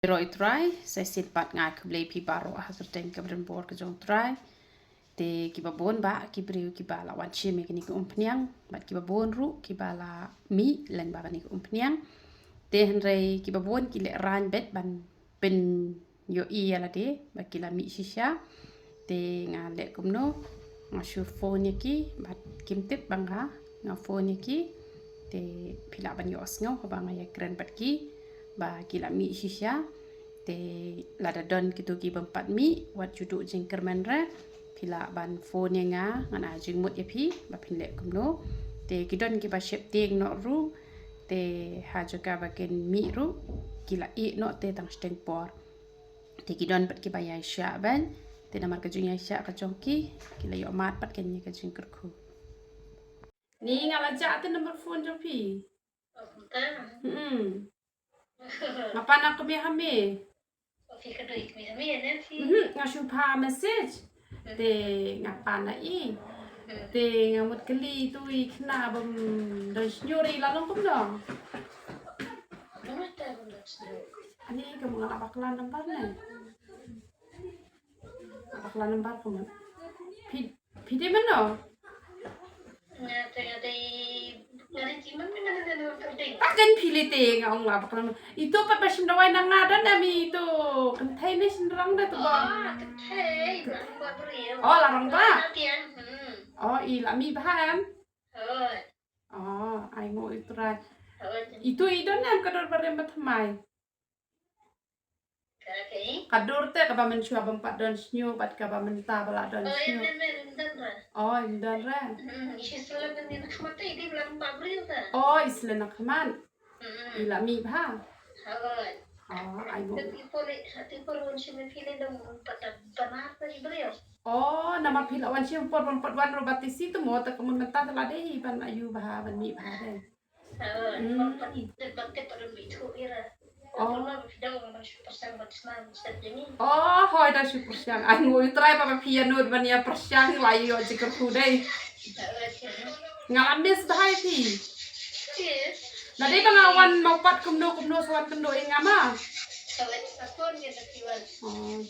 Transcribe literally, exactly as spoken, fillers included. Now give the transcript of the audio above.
Ïaroh ïa u Trai, sa shisien pat nga ai khublei ïa phi baroh ha ka kyrteng kaba donbor ka jong u Trai. Te kiba bun bah ki briew kiba la wan shim ïa kine ki umphniang, bad kiba bun ruh kiba la mih lyngba kine ki umphniang. Te hynrei kiba bun ki lehraiñ beit ban pynïohi ïa lade ba ki la mih shisha. Te nga leh kumno, nga shu phone ïa ki, bad kim tip ba nga, nga phone ïa ki. Te phi lah ban ïohsngew haba nga ïakren bad ki ba ki la mih shisha. Te lada don kito ki bym pat mih, wat ju duh jingkyrmen re, phi lah ban phone ïa nga, ngan ai jingmut ïa phi ba phin leh kumno. Te ki don kiba sheptieng noh ruh, te ha jaka ba kin mih ruh ki la ïeh noh te tang shiteng por. Te ki don pat kiba ïaishah beit, te namar ka jingïaishah ka jong ki, ki la ïoh mad pat kane ka jingkyrkhu. Ni nga la jah te number phone jong phi. Hmm. Nga pan na ka me ha me. Phi ka dei ka me ha me ne phi. Hmm, nga shu pha message. Te nga pan na i. Te nga mut kylli tu i khynnah bym don shñiuh i la long kumno. Ani ka mut nga la bakla number ne. Bakla number ka mut. Phi, phi dei mano? Nga te nga dei, nga dei ti man nga dei nga dei. Pak kan phi lei te nga ong la bakla number. Ito pat ba shim dawai na nga don em ito. Kynthei ne shynrang da tu ba. Ah, kynthei, la rangbah briew. Oh, la rangbah. La tiang, hmm. Oh, i la mih bha em. Oh. Oh, ai nguh ïa u Trai. Oh. Ito i don em ka dur ba rem ba thymmai. Ka dur te kaba mynshuwa bym pat don shñiuh bad kaba mynta ba la don shñiuh. Oh, im don re. Oh, i slem na khmat. I la mih bha. Oh, ai mo. Oh, namar phi la wan shim por bym pat wan ruh ba tisi te mo te ka mut mynta te la dei ban ayu bha ban mih bha re. Oh. Oh, hoi da shu pyrshang. Ai nguh ïa u Trai ba phi ïa nud ban ïa pyrshang la ïoh jingkyrkhu dei. Nga la miss bha ïa phi. Na dei ba nga wan mawpat kumno kumno sa wan kynduh ïa nga ma. Oh.